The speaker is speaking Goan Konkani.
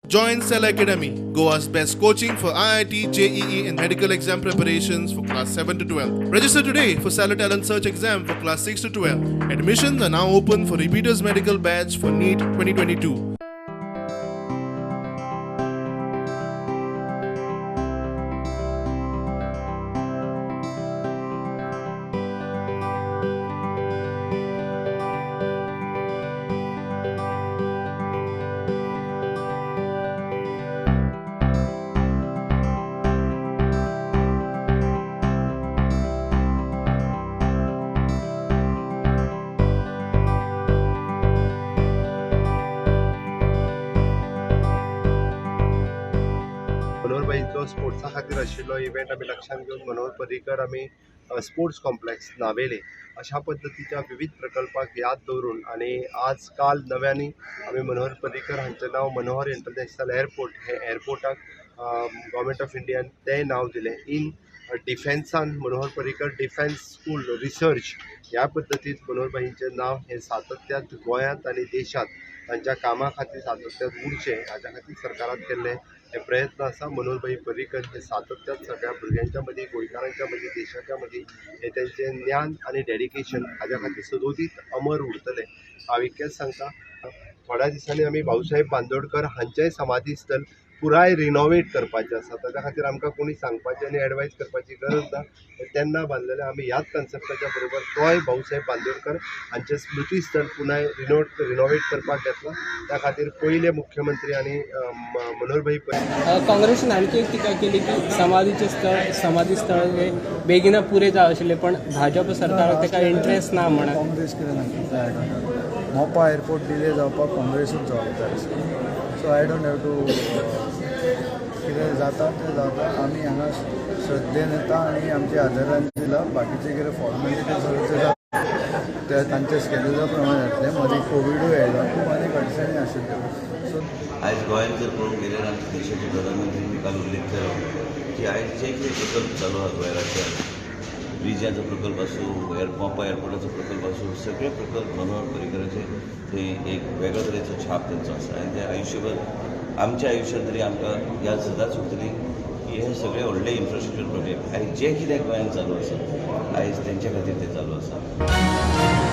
Join Cell Academy, Goa's best coaching for IIT, JEE, and medical exam preparations for class 7 to 12. Register today for Cellar Talent Search exam for class 6 to 12. Admissions are now open for repeaters medical batch for NEET 2022. Manohar भाईचो स्पोर्ट्सा खातीर आशिल्लो इव्हेंट आमी लक्षांत घेवन मनोहर पर्रीकर आमी स्पोर्ट्स कॉम्प्लेक्स नावेले अशा पद्दतीच्या विविध प्रकल्पाक याद दवरून आनी आज काल नव्यानी आमी मनोहर पर्रीकर हांचें नांव मनोहर इंटरनॅशनल एअरपोर्ट हे एअरपोर्टाक गव्हर्मेंट ऑफ इंडियान तें नांव दिलें. इन डिफेन्सान Manohar Parrikar defence school research ह्या पद्दतीन मनोहर भाईंचें नांव हें सातत्यांत गोंयांत आनी देशांत तांच्या कामा खातीर सातत्यांत उरचें हाच्या खातीर सरकारान केल्ले हे प्रयत्न आसा. मनोहर भाई पर्रीकर हे सातत्यान सगळ्या भुरग्यांच्या मदीं, गोंयकारांच्या मदीं, देशाच्या मदीं हे तेंचें ज्ञान आनी डेडिकेशन हाज्या खातीर सदोदीत अमर उरतलें. हांव इतकेंच सांगता, थोड्या दिसांनी आमी भाऊसाहेब बांदोडकर हांचेंय समाधी स्थल पुराय रिनोवेट करपाचें आसा. ताच्या खातीर आमकां कोणी सांगपाची आनी एडवायज करपाची गरज ना. तेन्ना बांदलेलें आमी ह्याच कन्सेप्टाच्या बरोबर तोय भाऊसाहेब बांदोडकर हांचें स्मृती स्थल पुराय रिनोवेट करपाक घेतलां. त्या खातीर पयले मुख्यमंत्री आनी मनोहर भाई काँग्रेसीन आणखी एक टिका केली की समाधीचें स्थळ, समाधी स्थळ हे बेगीन पुरे जाय आशिल्लें, पण भाजप सरकाराक ताका इंट्रस्ट ना म्हणा. काँग्रेस कितें सांगता, मोपा एअरपोर्ट डिले जावपाक काँग्रेसूच जबाबदार आसा. So I don't have to कितें जाता तें जाता. आमी हांगा श्रद्धेन येता आनी आमची आदरांजली, बाकीचे कितें फॉर्मेलिटीज जाता ते तांच्या स्केड्युला प्रमाणे जातलें. मदीं कोविडूय आयलो, खूब आनीक अडचणी आशिल्ल्यो. सो आयज गोंयांत जर पळोवंक गेल्यार आमच्या देशाचे प्रधानमंत्री काल उल्लेख केलो की आयज जे कितें प्रकल्प चालू आसा गोंय राज्यांत, ब्रिजाचो प्रकल्प आसूं, मोपा एअरपोर्टाचो प्रकल्प आसूं, सगळे प्रकल्प मनोहर पर्रीकराचे ते एक वेगळो तरेचो छाप तांचो आसा आनी ते आयुश्यभर आमच्या आयुश्यांत तरी आमकां याद सदांच उरतली की हे सगळे व्हडले इन्फ्रास्ट्रक्चर प्रोजेक्ट आयज जे कितें गोंयांत चालू आसा आयज तेंच्या खातीर ते चालू आसा.